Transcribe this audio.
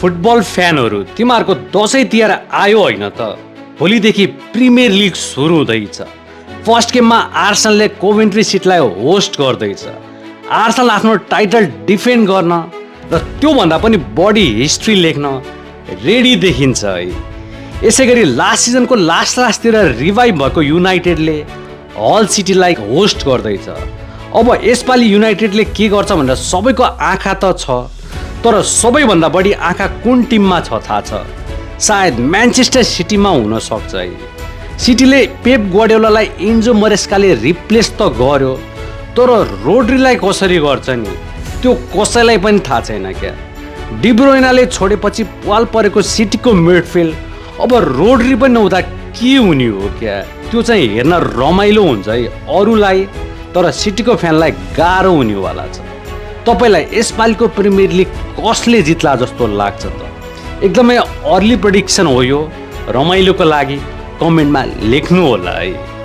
Football फ्यानहरू तिमीहरूको दसैँ तिहार आयो होइन त। भोलिदेखि प्रिमियर लिग सुरु हुँदैछ। फर्स्ट गेममा आर्सेनलले कोभेन्ट्री सिटीलाई होस्ट गर्दैछ। आर्सेनल आफ्नो टाइटल डिफेन्ड गर्न र त्योभन्दा पनि बढी हिस्ट्री लेख्न रेडी देखिन्छ है। यसै गरी लास्ट सिजनको लास्टतिर रिभाइभ भएको युनाइटेडले हल सिटीलाई होस्ट गर्दैछ। अब यसपालि युनाइटेडले के गर्छ भनेर सबैको आँखा त छ, तर सबैभन्दा बढी आँखा कुन टिममा छ थाहा छ? सायद म्यान्चेस्टर सिटीमा हुन सक्छ है। सिटीले पेप ग्वार्डियोलालाई एन्जो मरेस्काले रिप्लेस त गर्यो, तर रोड्रीलाई कसरी गर्छ नि त्यो कसैलाई पनि थाहा छैन क्या। डिब्रोइनाले छोडेपछि पाल परेको सिटीको मिडफिल्ड अब रोड्री पनि नहुँदा के हुने हो क्या? त्यो चाहिँ हेर्न रमाइलो हुन्छ है अरूलाई, तर सिटीको फ्यानलाई गाह्रो हुनेवाला छ। तपाईँलाई यसपालिको प्रिमियर लिग कसले जित्ला जस्तो लाग्छ त? एकदमै अर्ली प्रेडिक्सन हो यो, रमाइलोको लागि कमेन्टमा लेख्नु होला है।